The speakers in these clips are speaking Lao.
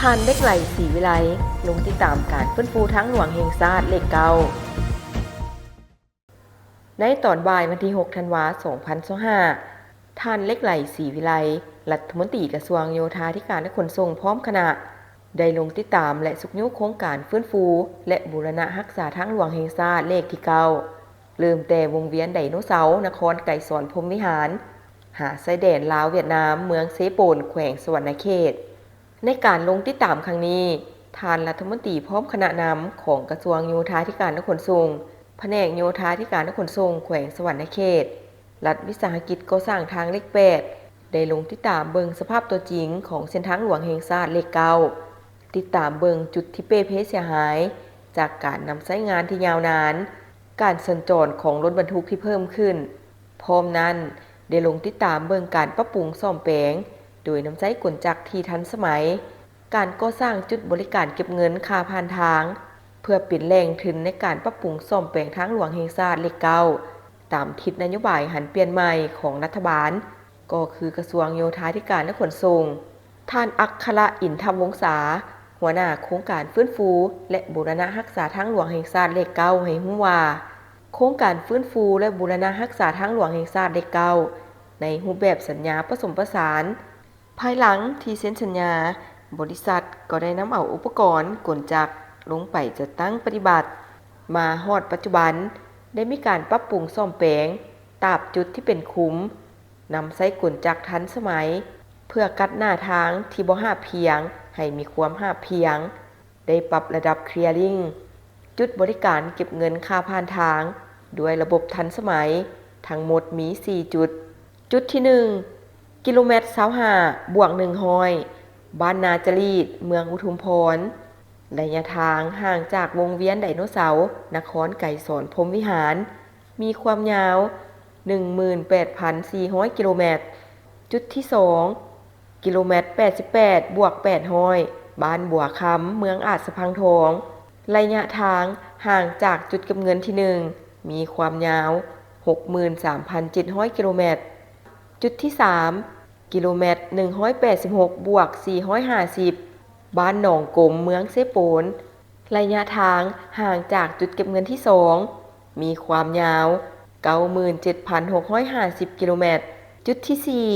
ທ່ານ ເຫຼັກໄຫຼ ສີວິໄລ ລົງຕິດຕາມການຟື້ນຟູທາງຫຼວງແຫ່ງຊາດເລກເກົ້າ. ໃນຕອນບ່າຍວັນທີຫົກ ທັນວາ ສອງພັນຊາວຫ້າ ທ່ານ ເຫຼັກໄຫຼ ສີວິໄລ ລັດຖະມົນຕີກະຊວງໂຍທາທິການ ແລະ ຂົນສົ່ງ ພ້ອມຄະນະ ໄດ້ລົງຕິດຕາມ ແລະ ຊຸກຍູ້ໂຄງການຟື້ນຟູ ແລະ ບູລະນະຮັກສາທາງຫຼວງແຫ່ງຊາດເລກທີເກົ້າ ເລີ່ມແຕ່ວົງວຽນໄດໂນເສົາ ນະຄອນໄກສອນ ພົມວິຫານ ຫາຊາຍແດນລາວຫວຽດນາມ ເມືອງເຊໂປນ ແຂວງສະຫວັນນະເຂດ. ໃນການລົງຕິດຕາມຄັ້ງນີ້, ທ່ານລັດຖະມົນຕີພ້ອມຄະນະນຳຂອງກະຊວງໂຍທາທິການ ແລະ ຂົນສົ່ງ, ພະແນກໂຍທາທິການ ແລະ ຂົນສົ່ງ ແຂວງສະຫວັນນະເຂດ, ລັດວິສາຫະກິດກໍ່ສ້າງທາງເລກແປດ ໄດ້ລົງຕິດຕາມເບິ່ງສະພາບຕົວຈິງຂອງເສັ້ນທາງຫຼວງແຫ່ງຊາດເລກເກົ້າ, ຕິດຕາມເບິ່ງຈຸດທີ່ເປ່ເພເສຍຫາຍຈາກການນຳໃຊ້ງານທີ່ຍາວນານ, ການສັນຈອນຂອງລົດບັນທຸກທີ່ເພີ່ມຂຶ້ນ. ພ້ອມນັ້ນ, ໄດ້ລົງຕິດຕາມເບິ່ງການປັບປຸງສ້ອມແປງ ໂດຍນຳໃຊ້ກົນຈັກທີ່ທັນສະໄໝ, ການກໍ່ສ້າງຈຸດບໍລິການເກັບເງິນຄ່າຜ່ານທາງ ເພື່ອເປັນແຫຼ່ງທຶນໃນການປັບປຸງສ້ອມແປງທາງຫຼວງແຫ່ງຊາດເລກເກົ້າ ຕາມທິດນະໂຍບາຍຫັນປ່ຽນໃໝ່ຂອງລັດຖະບານ, ກໍຄືກະຊວງໂຍທາທິການ ແລະ ຂົນສົ່ງ. ທ່ານ ອັກຄະລະ ອິນທະວົງສາ, ຫົວໜ້າໂຄງການຟື້ນຟູ ແລະ ບູລະນະຮັກສາທາງຫຼວງແຫ່ງຊາດເລກເກົ້າ ໃຫ້ຮູ້ວ່າ, ໂຄງການຟື້ນຟູ ແລະ ບູລະນະຮັກສາທາງຫຼວງແຫ່ງຊາດເລກເກົ້າ ໃນຮູບແບບສັນຍາປະສົມປະສານ, ພາຍຫຼັງທີ່ເຊັນສັນຍາ, ບໍລິສັດກໍໄດ້ນຳເອົາອຸປະກອນ, ກົນຈັກ ລົງໄປຈັດຕັ້ງປະຕິບັດ. ມາຮອດປັດຈຸບັນ, ໄດ້ມີການປັບປຸງສ້ອມແປງຕາບຈຸດທີ່ເປັນຂຸມ, ນຳໃຊ້ກົນຈັກທັນສະໄໝ ເພື່ອກັດໜ້າທາງທີ່ບໍ່ຮາບພຽງໃຫ້ມີຄວາມຮາບພຽງ, ໄດ້ປັບລະດັບ clearing ຈຸດບໍລິການເກັບເງິນຄ່າຜ່ານທາງ ດ້ວຍລະບົບທັນສະໄໝ, ທັງໝົດມີສີ່ຈຸດ. ຈຸດທີໜຶ່ງ ກິໂລແມັດຊາວຫ້າບວກໜຶ່ງຮ້ອຍ ບ້ານນາຈະລີດ ເມືອງອຸທຸມພອນ, ໄລຍະທາງຫ່າງຈາກວົງວຽນໄດໂນເສົາ ນະຄອນໄກສອນ ພົມວິຫານ ມີຄວາມຍາວໜຶ່ງໝື່ນແປດພັນສີ່ຮ້ອຍກິໂລແມັດ. ຈຸດທີສອງ ກິໂລແມັດແປດສິບແປດບວກແປດຮ້ອຍ ບ້ານບົວຄຳ ເມືອງອາດສະພັງທອງ, ໄລຍະທາງຫ່າງຈາກຈຸດເກັບເງິນທີໜຶ່ງ ມີຄວາມຍາວຫົກໝື່ນສາມພັນເຈັດຮ້ອຍກິໂລແມັດ. ຈຸດທີສາມ ກິໂລແມັດໜຶ່ງຮ້ອຍແປດສິບຫົກບວກສີ່ຮ້ອຍຫ້າສິບ ບ້ານໜອງກົມ ເມືອງເຊໂປນ, ໄລຍະທາງຫ່າງຈາກຈຸດເກັບເງິນທີສອງ ມີຄວາມຍາວເກົ້າໝື່ນເຈັດພັນຫົກຮ້ອຍຫ້າສິບກິໂລແມັດ. ຈຸດທີສີ່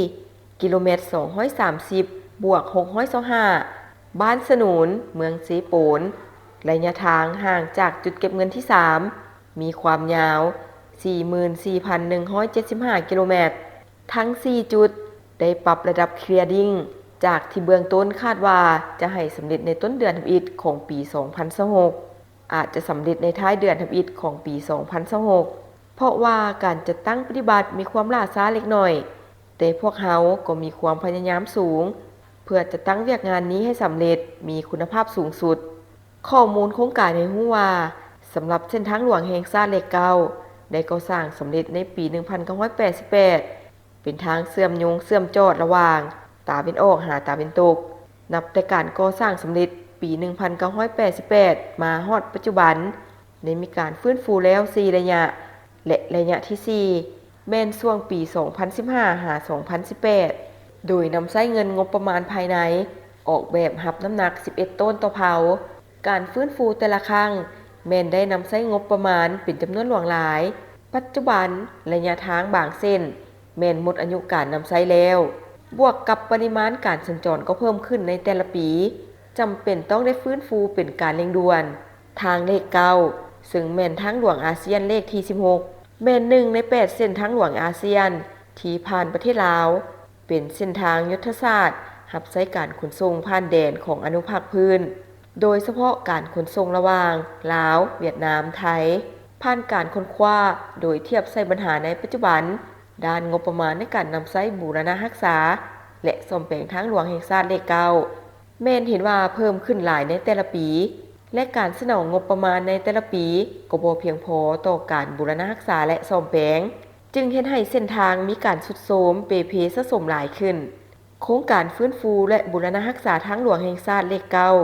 ກິໂລແມັດສອງຮ້ອຍສາມສິບບວກຫົກຮ້ອຍຊາວຫ້າ ບ້ານສະໜູນ ເມືອງເຊໂປນ, ໄລຍະທາງຫ່າງຈາກຈຸດເກັບເງິນທີສາມ ມີຄວາມຍາວສີ່ໝື່ນສີ່ພັນໜຶ່ງຮ້ອຍເຈັດສິບຫ້າກິໂລແມັດ. ທັງສີ່ຈຸດໄດ້ປັບລະດັບ clearing ຈາກທີ່ເບື້ອງຕົ້ນຄາດວ່າຈະໃຫ້ສຳເລັດໃນຕົ້ນເດືອນທຳອິດຂອງປີສອງພັນຊາວຫົກ ອາດຈະສຳເລັດໃນທ້າຍເດືອນທຳອິດຂອງປີສອງພັນຊາວຫົກ ເພາະວ່າການຈັດຕັ້ງປະຕິບັດມີຄວາມຫຼ້າຊ້າເລັກນ້ອຍ, ແຕ່ພວກເຮົາກໍມີຄວາມພະຍາຍາມສູງ ເພື່ອຈັດຕັ້ງວຽກງານນີ້ໃຫ້ສຳເລັດ, ມີຄຸນນະພາບສູງສຸດ. ຂໍ້ມູນໂຄງການໃຫ້ຮູ້ວ່າ, ສຳລັບເສັ້ນທາງຫຼວງແຫ່ງຊາດເລກເກົ້າ ໄດ້ກໍ່ສ້າງສຳເລັດໃນປີໜຶ່ງພັນເກົ້າຮ້ອຍແປດສິບແປດ ເປັນທາງເຊື່ອມໂຍງເຊື່ອມຈອດລະຫວ່າງຕາເວັນອອກຫາຕາເວັນຕົກ. ນັບແຕ່ການກໍ່ສ້າງສຳເລັດປີໜຶ່ງພັນເກົ້າຮ້ອຍແປດສິບແປດ ມາຮອດປັດຈຸບັນ, ໄດ້ມີການຟື້ນຟູແລ້ວສີ່ໄລຍະ ແລະ ໄລຍະທີສີ່ ແມ່ນຊ່ວງປີສອງພັນສິບຫ້າ ຫາ ສອງພັນສິບແປດ ໂດຍນຳໃຊ້ເງິນງົບປະມານພາຍໃນ ອອກແບບຮັບນ້ຳໜັກສິບເອັດໂຕນຕໍ່ເພົາ. ການຟື້ນຟູແຕ່ລະຄັ້ງ ແມ່ນໄດ້ນຳໃຊ້ງົບປະມານເປັນຈຳນວນຫຼວງຫຼາຍ. ປັດຈຸບັນ, ໄລຍະທາງບາງເສັ້ນ ແມ່ນໝົດອາຍຸການນຳໃຊ້ແລ້ວ, ບວກກັບປະລິມານການສັນຈອນກໍເພີ່ມຂຶ້ນໃນແຕ່ລະປີ, ຈຳເປັນຕ້ອງໄດ້ຟື້ນຟູເປັນການເລັ່ງດ່ວນ. ທາງເລກເກົ້າ ເຊິ່ງແມ່ນທາງຫຼວງອາຊຽນເລກທີສິບຫົກ ແມ່ນໜຶ່ງໃນແປດເສັ້ນທາງຫຼວງອາຊຽນທີ່ຜ່ານປະເທດລາວ, ເປັນເສັ້ນທາງຍຸດທະສາດຮັບໃຊ້ການຂົນສົ່ງຜ່ານແດນຂອງອະນຸພາກພື້ນ, ໂດຍສະເພາະການຂົນສົ່ງລະຫວ່າງລາວ, ຫວຽດນາມ, ໄທ, ຜ່ານການຄົ້ນຄວ້າໂດຍທຽບໃສ່ບັນຫາໃນປັດຈຸບັນ ດ້ານງົບປະມານໃນການນຳໃຊ້ບູລະນະຮັກສາ ແລະ ສ້ອມແປງທາງຫຼວງແຫ່ງຊາດເລກເກົ້າ ແມ່ນເຫັນວ່າເພີ່ມຂຶ້ນຫຼາຍໃນແຕ່ລະປີ ແລະ ການສະໜອງງົບປະມານໃນແຕ່ລະປີກໍບໍ່ພຽງພໍຕໍ່ການບູລະນະຮັກສາ ແລະ ສ້ອມແປງ, ຈຶ່ງເຮັດໃຫ້ເສັ້ນທາງມີການຊຸດໂຊມເປ່ເພສະສົມຫຼາຍຂຶ້ນ. ໂຄງການຟື້ນຟູ ແລະ ບູລະນະຮັກສາທາງຫຼວງແຫ່ງຊາດເລກເກົ້າ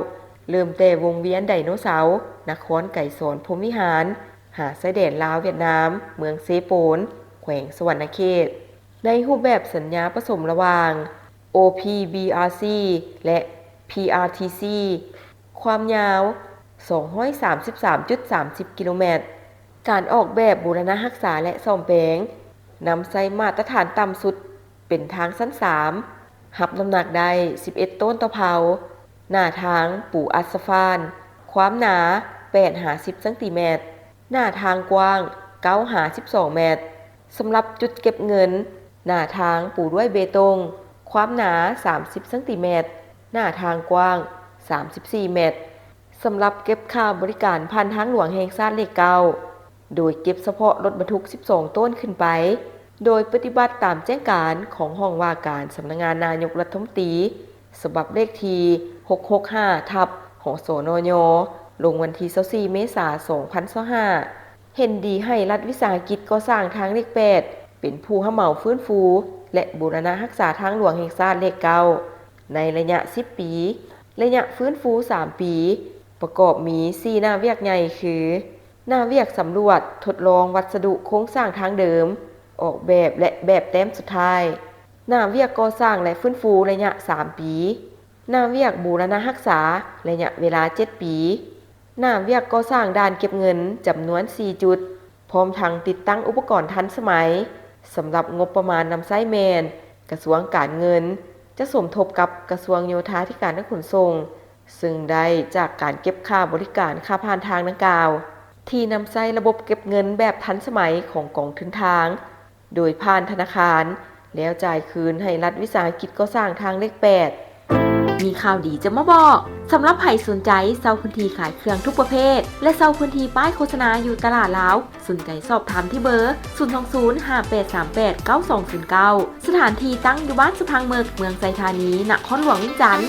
ເລີ່ມແຕ່ວົງວຽນໄດໂນເສົາ ນະຄອນໄກສອນ ພົມວິຫານ ຫາຊາຍແດນລາວຫວຽດນາມ ເມືອງເຊໂປນ ແຂວງສະຫວັນນະເຂດ ໃນຮູບແບບສັນຍາປະສົມລະຫວ່າງ ໂອພີບີອາຊີ ແລະ PRTC ຄວາມຍາວ ສອງຮ້ອຍສາມສິບສາມຈຸດສາມສິບ ກິໂລແມັດ. ການອອກແບບບູລະນະຮັກສາ ແລະ ສ້ອມແປງ ນຳໃຊ້ມາດຕະຖານຕ່ຳສຸດ ເປັນທາງຊັ້ນສາມ ຮັບນ້ຳໜັກໄດ້ ສິບເອັດ ໂຕນຕໍ່ເພົາ. ໜ້າທາງປູອັດສະຟານ ຄວາມໜາ ແປດຫາສິບ ຊັງຕີແມັດ, ໜ້າທາງກວ້າງ ເກົ້າຫາສິບສອງ ແມັດ. ສຳລັບຈຸດເກັບເງິນ, ໜ້າທາງປູດ້ວຍເບຕົງ, ຄວາມໜາ ສາມສິບ ຊັງຕີແມັດ, ໜ້າທາງກວ້າງ ສາມສິບສີ່ ແມັດ. ສຳລັບເກັບຄ່າບໍລິການຜ່ານທາງຫຼວງແຫ່ງຊາດເລກເກົ້າ ໂດຍເກັບສະເພາະລົດບັນທຸກ ສິບສອງ ໂຕນຂຶ້ນໄປ, ໂດຍປະຕິບັດຕາມແຈ້ງການຂອງຫ້ອງວ່າການສຳນັກງານນາຍົກລັດຖະມົນຕີ ສະບັບເລກທີ ຫົກຫົກຫ້າ ທັບ ຫສນຍ ລົງວັນທີ ຊາວສີ່ ເມສາ ສອງພັນຊາວຫ້າ. ເຫັນດີໃຫ້ລັດວິສາຫະກິດກໍ່ສ້າງທາງເລກແປດ ເປັນຜູ້ຮັບເໝົາຟື້ນຟູ ແລະ ບູລະນະຮັກສາທາງຫຼວງແຫ່ງຊາດເລກເກົ້າ ໃນໄລຍະ ສິບ ປີ, ໄລຍະຟື້ນຟູ ສາມ ປີ, ປະກອບມີ ສີ່ ໜ້າວຽກໃຫຍ່ຄື ໜ້າວຽກສຳຫຼວດທົດລອງວັດສະດຸໂຄງສ້າງທາງເດີມ, ອອກແບບ ແລະ ແບບແຕ້ມສຸດທ້າຍ, ໜ້າວຽກກໍ່ສ້າງ ແລະ ຟື້ນຟູໄລຍະ ສາມ ປີ, ໜ້າວຽກບູລະນະຮັກສາໄລຍະເວລາ ເຈັດ ປີ, ໜ້າວຽກກໍ່ສ້າງດ່ານເກັບເງິນຈຳນວນ ສີ່ ຈຸດ, ພ້ອມທັງຕິດຕັ້ງອຸປະກອນທັນສະໄໝ. ສຳລັບງົບປະມານນຳໃຊ້ແມ່ນ ກະຊວງການເງິນ ຈະສົມທົບກັບກະຊວງໂຍທາທິການ ແລະ ຂົນສົ່ງ, ເຊິ່ງໄດ້ຈາກການເກັບຄ່າບໍລິການຄ່າຜ່ານທາງດັ່ງກ່າວ ທີ່ນຳໃຊ້ລະບົບເກັບເງິນແບບທັນສະໄໝຂອງກອງທຶນທາງ ໂດຍຜ່ານທະນາຄານ ແລ້ວຈ່າຍຄືນໃຫ້ລັດວິສາຫະກິດກໍ່ສ້າງທາງເລກແປດ. ມີຂ່າວດີຈະມາບອກ. ສຳລັບໃຜສົນໃຈເຊົ່າພື້ນທີ່ຂາຍເຄື່ອງທຸກປະເພດ ແລະ ເຊົ່າພື້ນທີ່ປ້າຍໂຄສະນາຢູ່ຕະຫຼາດລາວ, ສົນໃຈສອບຖາມທີ່ເບີ ສູນສອງສູນ ຫ້າແປດສາມແປດ ເກົ້າສອງສູນເກົ້າ. ສະຖານທີ່ຕັ້ງຢູ່ບ້ານສະພັງເມິກ, ເມືອງໄຊທານີ, ນະຄອນຫຼວງວຽງຈັນ.